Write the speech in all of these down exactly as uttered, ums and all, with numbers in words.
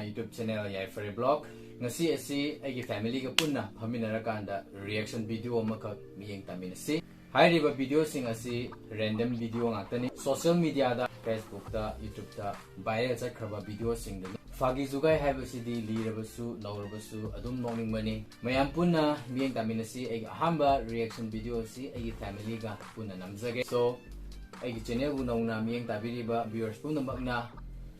YouTube channel ꯌꯥꯏꯐꯔꯦ Vlog꯫ ꯉꯁꯤ ꯑꯁꯤ ꯑꯩꯒꯤ familyꯒ ꯄꯨꯟꯅ ꯐꯝꯃꯤꯟꯅꯔꯀꯥꯟꯗ reaction video ꯑꯃꯈꯛ ꯃꯤꯠꯌꯦꯡ ꯇꯥꯃꯤꯟꯅꯁꯤ꯫ ꯍꯥꯏꯔꯤꯕ videoꯁꯤꯡ ꯑꯁꯤ random video ꯉꯥꯛꯇꯅꯤ꯫ Social mediaꯗ, Facebookꯇ, YouTubeꯇ viral ꯆꯠꯈ꯭ꯔꯕ videoꯁꯤꯡꯗꯨꯅꯤ꯫ ꯐꯥꯒꯤ ꯖꯨꯒꯥꯏ ꯍꯥꯏꯕꯁꯤꯗꯤ ꯂꯤꯔꯕꯁꯨ ꯅꯧꯔꯕꯁꯨ ꯑꯗꯨꯝ ꯅꯣꯛꯅꯤꯡꯕꯅꯤ꯫ ꯃꯌꯥꯝ ꯄꯨꯟꯅ ꯃꯤꯠꯌꯦꯡ ꯇꯥꯃꯤꯟꯅꯁꯤ꯫ ꯑꯩꯒꯤ ꯑꯍꯥꯟꯕ reaction video ꯑꯁꯤ ꯑꯩꯒꯤ familyꯒ ꯄꯨꯟꯅ ꯅꯝꯖꯒꯦ꯫ So, ꯑꯩꯒꯤ channelꯕꯨ ꯅꯧꯅ ꯃꯤꯠꯌꯦꯡ ꯇꯥꯕꯤꯔꯤꯕ viewers ꯄꯨꯝꯅꯃꯛꯅ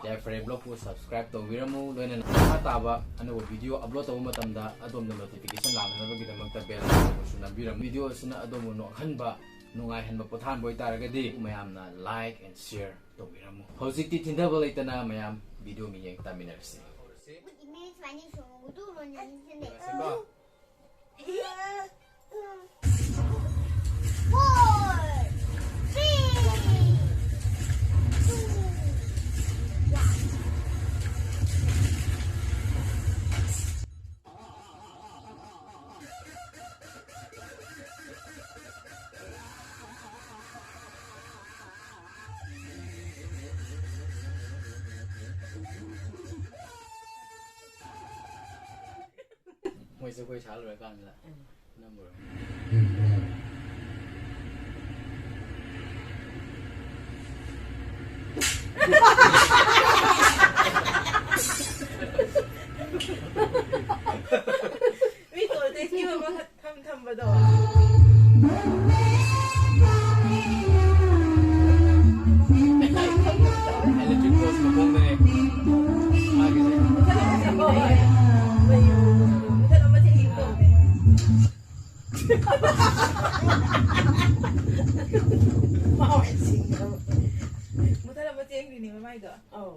ꯌꯥꯏꯐꯔꯦ Vlogꯄꯨ subscribe ꯇꯧꯕꯤꯔꯝꯃꯨ, ꯂꯣꯏꯅꯅ ꯃꯈꯥ ꯇꯥꯕ ꯑꯅꯧꯕ video upload ꯇꯧꯕ ꯃꯇꯝꯗ ꯑꯗꯣꯝꯅ notification ꯂꯥꯛꯅꯅꯕꯒꯤꯗꯃꯛꯇ bell icon ꯕꯨꯁꯨ ꯅꯝꯕꯤꯔꯝꯃꯨ꯫ Video ꯑꯁꯤꯅ ꯑꯗꯣꯝꯕꯨ ꯅꯣꯛꯍꯟꯕ, ꯅꯨꯡꯉꯥꯏꯍꯟꯕ ꯄꯣꯊꯥꯍꯟꯕ ꯑꯣꯏꯇꯥꯔꯒꯗꯤ ꯃꯌꯥꯝꯅ like and share ꯇꯧꯕꯤꯔꯝꯃꯨ꯫ ꯍꯧꯖꯤꯛꯇꯤ ꯊꯤꯟꯊꯕ ꯂꯩꯇꯅ ꯃꯌꯥꯝ video ꯃꯤꯠꯌꯦꯡ ꯇꯥꯃꯤꯟꯅꯔꯁꯤ꯫ ꯃꯣꯏ ꯖꯒꯣꯏ ꯁꯥ ꯂꯣꯏꯔꯀꯥꯟꯁꯤꯗ ꯅꯝꯕꯔ꯫ ꯃꯤ ꯇꯣꯜ ꯇꯦꯛꯁꯀꯤ ꯑꯃ ꯊꯝ ꯊꯝꯕꯗꯣ꯫ Electric post ꯃꯈꯣꯡꯗꯅꯦ ꯃꯥꯒꯤꯁꯦ꯫ ꯃꯨꯊꯠꯂꯝꯕꯁꯦ ꯌꯦꯡꯉꯣ꯫ ꯃꯨꯊꯠꯂꯝꯕꯁꯦ ꯌꯦꯡꯉꯣ꯫ ꯃꯥ ꯑꯣꯏꯅ ꯁꯤꯡꯉꯦ꯫ ꯃꯨꯊꯠꯂꯝꯕ ꯆꯦꯡꯗꯨꯅꯦꯕ ꯃꯥꯏꯗꯣ꯫ ꯑꯧ꯫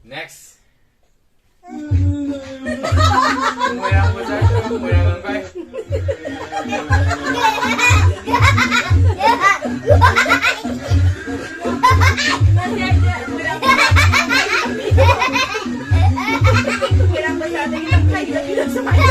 Next. Moirang bazar, Moirang angkai. Moirang bazar,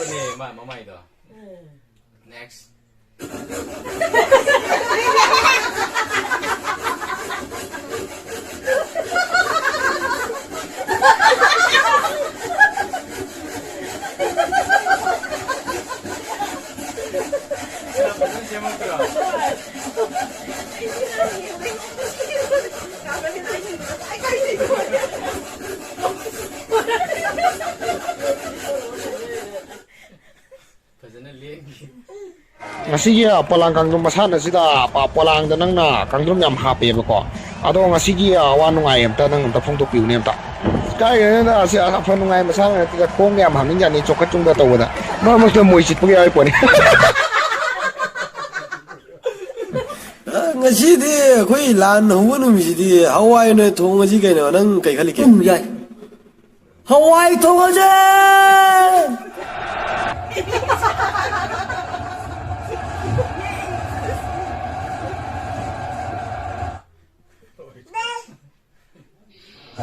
ꯅꯦ ꯃꯥ ꯃꯃꯥꯏꯗꯣ꯫ Next꯫ ꯁꯦꯝꯃꯛꯇ꯭ꯔꯣ? ꯐꯖꯅ ꯂꯦꯡꯈꯤ꯫ ꯉꯁꯤꯒꯤ ꯄꯣꯂꯥꯡ ꯀꯥꯡꯗ꯭ꯔꯨꯝ ꯃꯁꯥꯟꯅꯁꯤꯗ ꯄ-, ꯄꯣꯂꯥꯡꯗ ꯅꯪꯅ ꯀꯥꯡꯗ꯭ꯔꯨꯝ ꯌꯥꯝ ꯍꯥꯞꯄꯦꯕꯀꯣ꯫ ꯑꯗꯣ ꯉꯁꯤꯒꯤ ꯑꯋꯥ ꯅꯨꯡꯉꯥꯏ ꯑꯝꯇ ꯅꯪ ꯑꯝꯇ ꯐꯣꯡꯗꯣꯛꯄꯤꯌꯨꯅꯦ ꯑꯝꯇ꯫ ꯀꯥꯏꯗꯩꯅꯣꯗ, ꯑꯁꯤ ꯑꯐ ꯅꯨꯡꯉꯥꯏ ꯃꯁꯥꯟꯅ ꯅꯠꯇꯦꯗ, ꯈꯣꯡꯒ ꯌꯥꯝ ꯍꯥꯝꯅꯤꯡꯖꯥꯠꯅꯤ ꯆꯣꯀꯠ ꯆꯨꯡꯗ ꯇꯧꯕꯗ꯫ ꯃꯔꯛ ꯃꯔꯛꯇ ꯃꯣꯏ ꯆꯤꯠꯄꯒ ꯌꯥꯎꯔꯤ ꯄꯣꯠꯅꯤ꯫ ꯑ, ꯉꯁꯤꯗꯤ ꯑꯩꯈꯣꯏ ꯂꯥꯟ ꯍꯧꯕ ꯅꯨꯃꯤꯠꯁꯤꯗꯤ ꯍꯋꯥꯏ ꯑꯣꯏꯅ ꯊꯣꯡꯉꯁꯤ ꯀꯩꯅꯣ? ꯅꯪ ꯀꯩ ꯈꯜꯂꯤꯒꯦ? ꯎꯝ, ꯌꯥꯏ꯫ ꯍꯋꯥꯏ ꯊꯣꯡꯉꯁꯦ!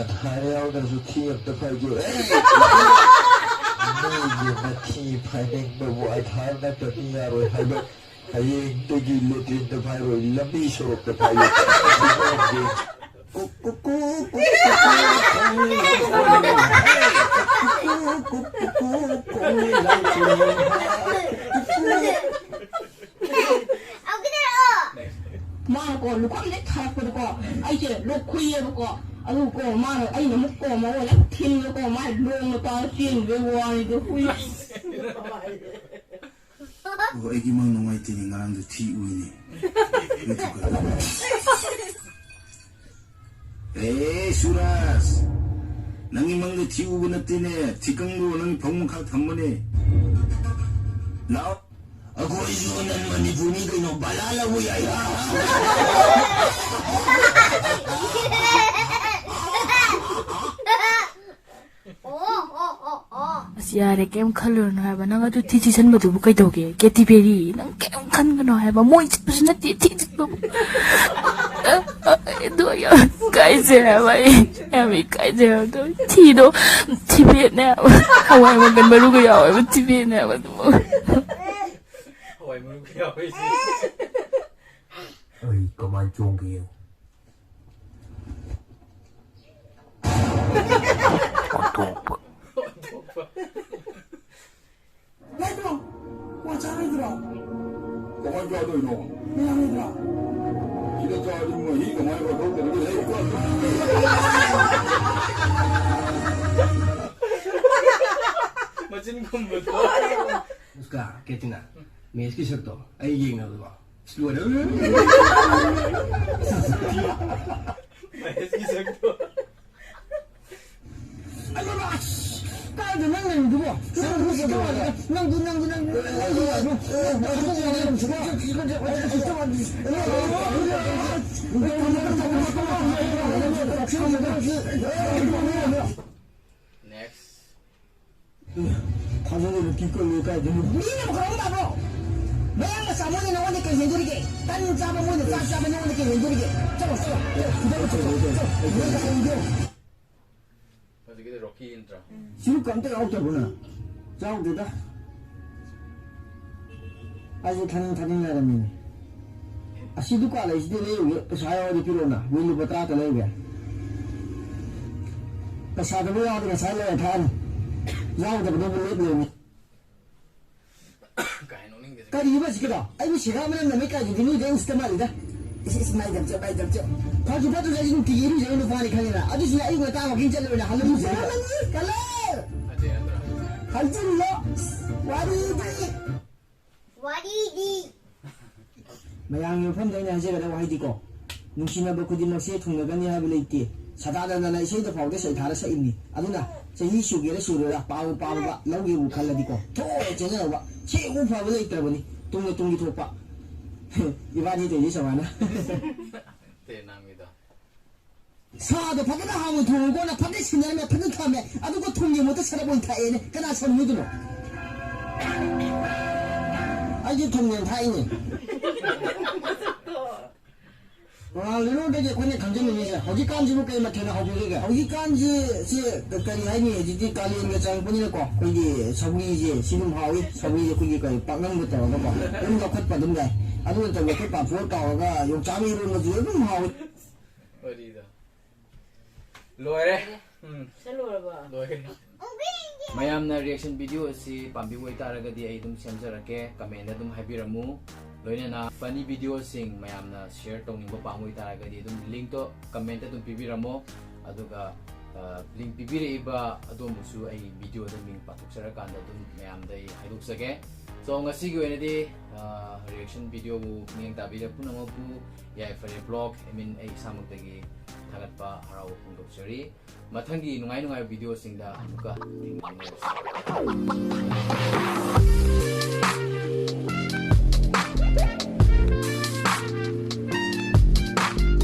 ꯑꯙꯥꯔ ꯌꯥꯎꯗ꯭ꯔꯁꯨ ꯊꯤ ꯑꯝꯇ ꯐꯥꯏꯒꯦ꯫ ꯃꯤꯒꯤ ꯃꯊꯤ ꯐꯥꯏꯅꯤꯡꯕꯕꯨ ꯑꯙꯥꯔ ꯅꯠꯇ꯭ꯔꯗꯤ ꯌꯥꯔꯣꯏ ꯍꯥꯏꯕ꯫ ꯍꯌꯦꯡꯗꯒꯤ ꯂꯦꯇ꯭ꯔꯤꯟꯗ ꯐꯥꯏꯔꯣꯏ, ꯂꯝꯕꯤ ꯁꯣꯔꯣꯛꯇ ꯐꯥꯏꯌꯦ꯫ ꯀꯨꯛ ꯀꯨꯛ ꯀꯨꯛ, ꯀꯨꯛ ꯀꯨꯛ ꯀꯨꯛ, ꯈꯣꯡꯉꯦ ꯂꯥꯎ ꯆꯦꯜꯂꯦ꯫ ꯀꯨꯛ ꯀꯨꯛ ꯀꯨꯛ, ꯀꯨꯛ ꯀꯨꯛ ꯀꯨꯛ, ꯈꯣꯡꯉꯦ ꯂꯥꯎ ꯆꯦꯜꯂꯦ꯫ ꯃꯥꯅꯀꯣ ꯂꯨꯈꯝꯁꯦ ꯊꯥꯔꯛꯄꯗꯀꯣ ꯑꯩꯁꯦ ꯂꯣꯛ ꯈꯨꯏꯌꯦꯕꯀꯣ꯫ ꯑꯗꯨꯀꯣ ꯃꯥꯅ, ꯑꯩꯅ ꯑꯃꯨꯛ ꯀꯣ ꯃꯉꯣꯟꯗ ꯊꯤꯟꯕꯀꯣ ꯃꯥꯏ ꯂꯣꯡꯅ ꯇꯧꯔ ꯆꯦꯟꯈꯤꯕꯩ ꯋꯥꯅꯤꯗ꯫ ꯍꯨꯏ꯫ ꯑꯣ, ꯑꯩꯒꯤ ꯃꯪ ꯅꯨꯡꯉꯥꯏꯇꯦꯅꯦ, ꯉꯔꯥꯡꯗꯣ ꯊꯤ ꯎꯏꯅꯦ꯫ ꯑꯦ ꯁꯨꯔꯖ, ꯅꯪꯒꯤ ꯃꯪꯗ ꯊꯤ ꯎꯕ ꯅꯠꯇꯦꯅꯦ, ꯊꯤꯀꯪꯗꯣ ꯅꯪꯒꯤ ꯐꯃꯨꯡ ꯃꯈꯥ ꯊꯝꯕꯅꯦ꯫ ꯂꯥꯛꯑꯣ꯫ ꯑꯩꯈꯣꯏꯁꯨ ꯅꯟ ꯃꯅꯤꯄꯨꯔꯅꯤ ꯀꯩꯅꯣ, ꯕꯂꯥ ꯂꯧꯕ ꯌꯥꯏ꯫ ꯑꯣ, ꯑꯣ, ꯑꯣ, ꯑꯣ꯫ ꯌꯥꯔꯦ, ꯀꯩꯝ ꯈꯜꯂꯨꯔꯅꯨ ꯍꯥꯏꯕ꯫ ꯅꯪ ꯑꯗꯨ ꯊꯤ ꯊꯤꯁꯟꯕꯗꯨꯕꯨ ꯀꯩꯗꯧꯒꯦ? ꯀꯦꯇꯤ ꯄꯦꯔꯤ, ꯅꯪ ꯀꯩꯝ ꯈꯟꯒꯅꯨ ꯍꯥꯏꯕ꯫ ꯃꯣꯏ ꯆꯠꯄꯁꯨ ꯅꯠꯇꯦ ꯊꯤ ꯊꯤꯟꯕꯕꯨ꯫ ꯑꯗꯣ ꯌꯥꯝ ꯏꯀꯥꯏꯖꯩ ꯍꯥꯏꯕ ꯑꯩ꯫ ꯌꯥꯝ ꯏꯀꯥꯏꯖꯩ ꯍꯥꯏꯕ꯫ ꯑꯗꯣ ꯊꯤꯗꯣ ꯊꯤꯕꯦꯠꯅꯦ ꯍꯥꯏꯕ꯫ ꯍꯋꯥꯏ ꯃꯪꯒꯟ ꯃꯔꯨꯒ ꯌꯥꯎꯋꯦꯕ, ꯊꯤꯕꯦꯠꯅꯦ ꯍꯥꯏꯕ ꯑꯗꯨꯕꯨ꯫ ꯍꯋꯥꯏ ꯃꯔꯨꯒ ꯌꯥꯎꯋꯦ ꯁꯤ꯫ ꯑꯩ ꯀꯃꯥꯏꯅ ꯆꯣꯡꯒꯦ ꯌꯦꯡꯉꯨ꯫ ꯑꯣꯟꯊꯣꯛꯄ꯫ ꯂꯩꯕ꯭ꯔꯣ? ꯀ꯭ꯋꯥ ꯆꯥꯔꯣꯏꯗ꯭ꯔꯣ? ꯀꯃꯥꯏ ꯆꯥꯗꯣꯏꯅꯣ? ꯌꯥꯔꯣꯏꯗ꯭ꯔꯣ? ꯁꯤꯗ ꯆꯥꯔꯗꯤ ꯃꯍꯤ ꯀꯃꯥꯏ ꯋꯥꯊꯣꯛꯇꯣꯏꯅꯣ? ꯂꯩ, ꯀ꯭ꯋꯥ ꯆꯥ-, ꯃꯆꯤꯟ ꯈꯨꯝꯕꯗꯣ꯫ ꯎꯁꯀꯥ, ꯀꯦꯇꯤꯅꯥ, ꯃꯦꯁꯀꯤ ꯁꯛꯇꯣ ꯑꯩ ꯌꯦꯡꯅꯕꯗꯣ꯫ ꯃꯍꯦꯁꯀꯤ ꯁꯛꯇꯣ꯫ ꯑꯩꯌꯣ, ꯑꯁ! ꯀꯥꯏꯗ ꯅꯪ ꯂꯩꯔꯤꯗꯨꯕꯣ? ꯅꯪ ꯅꯪꯗꯤ, ꯅꯪꯗꯤ, ꯅꯪꯗꯤ, ꯅꯪꯗꯤ, ꯅꯪꯗꯤ, Next. ꯊꯥꯖꯗꯅ ꯀꯤ ꯀꯜꯂꯦ ꯀꯥꯏꯗꯩꯅꯣ? ꯃꯤꯅ ꯃꯈꯣꯟ ꯑꯃ ꯇꯥꯕ꯭ꯔꯣ? ꯃꯌꯥꯡ ꯃꯆꯥ ꯃꯣꯏꯅ ꯅꯉꯣꯟꯗ ꯀꯩ ꯍꯦꯟꯗꯣꯔꯤꯒꯦ? ꯇꯟ ꯆꯥꯕ ꯃꯣꯏꯅ ꯆꯥꯛ ꯆꯥꯕ ꯅꯉꯣꯟꯗ ꯀꯩ ꯍꯦꯟꯗꯣꯔꯤꯒꯦ? ꯆꯠꯂꯣ, ꯆꯠꯂꯣ, ꯆꯠꯂꯣ, ꯐꯨꯗꯠꯂꯣ, ꯆꯠꯂꯣ, ꯆꯠꯂꯣ, ꯆꯠꯂꯣ, ꯃꯣꯏ ꯀꯩ ꯍꯦꯟꯗꯣꯔꯤꯒꯦ? ꯍꯧꯖꯤꯛꯀꯤꯗꯤ ꯔꯣꯀꯤ ꯅꯠꯇ꯭ꯔꯣ? ꯁꯤꯕꯨ ꯀꯝꯇ ꯌꯥꯎꯗꯕ꯭ꯔꯣ ꯅꯪ? ꯌꯥꯎꯗꯦꯗ꯫ ꯑꯩꯁꯦ ꯊꯥꯅꯤꯡ ꯊꯥꯅꯤꯡ ꯂꯩꯔꯝꯃꯤꯅꯦ꯫ ꯑꯁꯤ ꯗꯨꯀꯥꯟ ꯂꯩꯁꯤꯗꯤ ꯂꯩꯔꯨꯒꯦ, ꯄꯩꯁꯥ ꯌꯥꯎꯔꯗꯤ ꯄꯤꯔꯛꯑꯣꯅ, ꯃꯤ ꯂꯨꯄꯥ ꯇꯔꯥꯇ ꯂꯩꯔꯨꯒꯦ꯫ ꯄꯩꯁꯥꯗꯨꯕꯨ ꯌꯥꯎꯔꯗꯤ ꯉꯁꯥꯏ ꯂꯩꯔ ꯊꯥꯛꯑꯅꯤ꯫ ꯌꯥꯎꯗꯕꯗꯨꯕꯨ ꯂꯦꯞ ꯂꯩꯔꯝꯃꯤ꯫ ꯀꯥꯏ ꯅꯣꯛꯅꯤꯡꯗꯦ꯫ ꯀꯔꯤꯕ ꯁꯤꯒꯤꯗꯣ? ꯑꯩꯕꯨ ꯁꯦꯒꯥ ꯃꯅꯝ ꯅꯝꯃꯤ ꯀꯥꯏꯗꯨꯗꯤ ꯅꯣꯏꯗꯩ ꯎꯁꯤꯠꯇ ꯃꯥꯜꯂꯤꯗ꯫ ꯏꯁ, ꯏꯁ, ꯃꯥꯏ ꯗꯞꯆ, ꯃꯥꯏ ꯗꯞꯆ꯫ ꯐꯥꯁꯨ ꯐꯠꯇ꯭ꯔꯁꯨ ꯑꯩꯁꯦ ꯅꯨꯡꯇꯤꯒꯤ ꯏꯔꯨꯖꯕ ꯅꯨꯄꯥꯅꯤ ꯈꯪꯉꯤꯅ꯫ ꯑꯗꯨꯁꯨꯅꯦ ꯑꯌꯨꯛ ꯉꯟꯇꯥ ꯋꯥꯀꯤꯡ ꯆꯠꯂꯨꯔꯅ ꯍꯜꯂꯨ ꯁꯦꯒꯥ ꯃꯅꯝ ꯀꯜꯂꯦ꯫ ꯑꯗꯨ ꯅꯠꯇ꯭ꯔꯣ? ꯍꯜꯖꯤꯜꯂꯣ꯫ ꯋꯥꯔꯤꯗꯤ꯫ ꯋꯥꯔꯤꯗꯤ꯫ ꯃꯌꯥꯝꯒꯤ ꯃꯐꯝꯗ ꯑꯩꯅ ꯍꯥꯏꯖꯒꯗꯕ ꯋꯥꯍꯩꯗꯤꯀꯣ, ꯅꯨꯡꯁꯤꯅꯕ ꯈꯨꯗꯤꯡꯃꯛꯁꯦ ꯊꯨꯡꯅꯒꯅꯤ ꯍꯥꯏꯕ ꯂꯩꯇꯦ꯫ ꯁꯗꯥꯅꯟꯗꯅ ꯏꯁꯩꯗ ꯐꯥꯎꯗ ꯁꯩꯊꯥꯔ ꯁꯛꯏꯕꯅꯤ꯫ ꯑꯗꯨꯅ ꯆꯍꯤ ꯁꯨꯒꯦꯔꯥ ꯁꯨꯔꯣꯏꯔꯥ, ꯄꯥꯝꯕꯨ ꯄꯥꯝꯃꯕ ꯂꯧꯒꯦꯕꯨ ꯈꯜꯂꯗꯤꯀꯣ, ꯊꯣꯛꯑꯣ ꯆꯦꯟꯖꯔꯧꯕ꯫ ꯁꯤ ꯑꯃꯨꯛ ꯐꯕ ꯂꯩꯇ꯭ꯔꯕꯅꯤ꯫ ꯇꯨꯡꯅ ꯇꯨꯡꯒꯤ ꯊꯣꯛꯄ꯫ ꯏꯕꯥꯅꯤ ꯇꯧꯔꯤꯁꯦ ꯁꯨꯃꯥꯏꯅ꯫ ꯅꯠꯇꯦ, ꯅꯪꯒꯤꯗꯣ꯫ ꯁꯥꯗꯣ ꯐꯖꯅ ꯍꯥꯎꯅ ꯊꯣꯡꯉꯨꯀꯣ꯫ ꯅꯪ ꯐꯖꯅ ꯁꯤꯟꯅꯔꯝꯃꯦ, ꯐꯖꯅ ꯊꯝꯃꯦ, ꯑꯗꯨꯒ ꯊꯨꯝꯒꯤ ꯃꯍꯨꯠꯇ ꯁꯔꯞ ꯑꯣꯏꯅ ꯊꯥꯛꯑꯦꯅꯦ꯫ ꯀꯅꯥ ꯁꯥꯎꯅꯤꯡꯉꯤꯗꯨꯅꯣ? ꯑꯩꯗꯤ ꯊꯨꯝ ꯌꯥꯝ ꯊꯥꯛꯏꯅꯦ꯫ ꯔꯣꯅꯥꯜꯗꯤꯅꯣꯗꯒꯤ ꯑꯩꯈꯣꯏꯅ ꯈꯪꯖꯅꯤꯡꯉꯤꯁꯦ, ꯍꯧꯖꯤꯛꯀꯥꯟꯁꯤꯕꯨ ꯀꯩ ꯃꯊꯦꯜꯅ ꯍꯧꯕꯤꯔꯤꯒꯦ? ꯍꯧꯖꯤꯛꯀꯥꯟꯁꯤ ꯁꯤ ꯀꯔꯤ ꯍꯥꯏꯅꯤ, ꯍꯧꯖꯤꯛꯇꯤ ꯀꯥꯂꯦꯟꯒ ꯆꯪꯉꯛꯄꯅꯤꯅꯀꯣ, ꯑꯩꯈꯣꯏꯒꯤ ꯁꯧꯒ꯭ꯔꯤꯁꯦ ꯁꯤ ꯑꯗꯨꯝ ꯍꯥꯎꯏ꯫ ꯁꯧꯒ꯭ꯔꯤꯁꯦ ꯑꯩꯈꯣꯏꯒꯤ ꯀꯔꯤ ꯄꯥꯛꯅꯝꯒ ꯇꯧꯔꯒꯀꯣ, ꯑꯗꯨꯝ ꯂꯧꯈꯠꯄ ꯑꯗꯨꯝ ꯌꯥꯏ꯫ ꯑꯗꯨ ꯅꯠꯇꯕ ꯑꯩꯈꯣꯏ ꯄꯥꯐꯣꯔ ꯇꯥꯎꯔꯒ ꯌꯣꯡꯆꯥꯛ ꯑꯃ ꯏꯔꯣꯟꯕꯁꯨ ꯑꯗꯨꯝ ꯍꯥꯎꯏ꯫ ꯋꯥꯔꯤꯗꯣ ꯂꯣꯏꯔꯦ꯫ ꯎꯝ꯫ ꯁꯦ ꯂꯣꯏꯔꯕ? ꯂꯣꯏꯔꯦ꯫ ꯃꯌꯥꯝꯅ reaction video ꯑꯁꯤ ꯄꯥꯝꯕꯤꯕ ꯑꯣꯏꯇꯥꯔꯒꯗꯤ ꯑꯩ ꯑꯗꯨꯝ ꯁꯦꯝꯖꯔꯛꯀꯦ, comment ꯑꯗꯨꯝ ꯍꯥꯏꯕꯤꯔꯝꯃꯨ꯫ ꯂꯣꯏꯅꯅ funny videoꯁꯤꯡ ꯃꯌꯥꯝꯅ share ꯇꯧꯅꯤꯡꯕ ꯄꯥꯝꯕ ꯑꯣꯏꯇꯥꯔꯒꯗꯤ ꯑꯗꯨꯝ linkꯇꯣ comment ꯑꯗꯨꯝ ꯄꯤꯕꯤꯔꯝꯃꯣ꯫ ꯑꯗꯨꯒ, ꯑ, link ꯄꯤꯕꯤꯔꯛꯏꯕ ꯑꯗꯣꯝꯕꯨꯁꯨ ꯑꯩ videoꯗ ꯃꯤꯡ ꯄꯥꯊꯣꯛꯆꯔꯀꯥꯟꯗ ꯑꯗꯨꯝ ꯃꯌꯥꯝꯗ ꯑꯩ ꯍꯥꯏꯗꯣꯛꯆꯒꯦ꯫ So, ꯉꯁꯤꯒꯤ ꯑꯣꯏꯅꯗꯤ, ꯑ, reaction videoꯕꯨ ꯃꯤꯠꯌꯦꯡ ꯇꯥꯕꯤꯔꯤꯕ ꯄꯨꯝꯅꯃꯛꯄꯨ ꯌꯥꯏꯐꯔꯦ vlog, I mean, ꯑꯩ ꯏꯁꯥꯃꯛꯇꯒꯤ ꯊꯥꯒꯠꯄ ꯍꯔꯥꯎꯕ ꯐꯣꯡꯗꯣꯛꯆꯔꯤ꯫ ꯃꯊꯪꯒꯤ ꯅꯨꯡꯉꯥꯏ ꯅꯨꯡꯉꯥꯏꯕ videoꯁꯤꯡꯗ ꯑꯃꯨꯛꯀ ꯊꯦꯡꯅꯃꯤꯟꯅꯔꯁꯤ꯫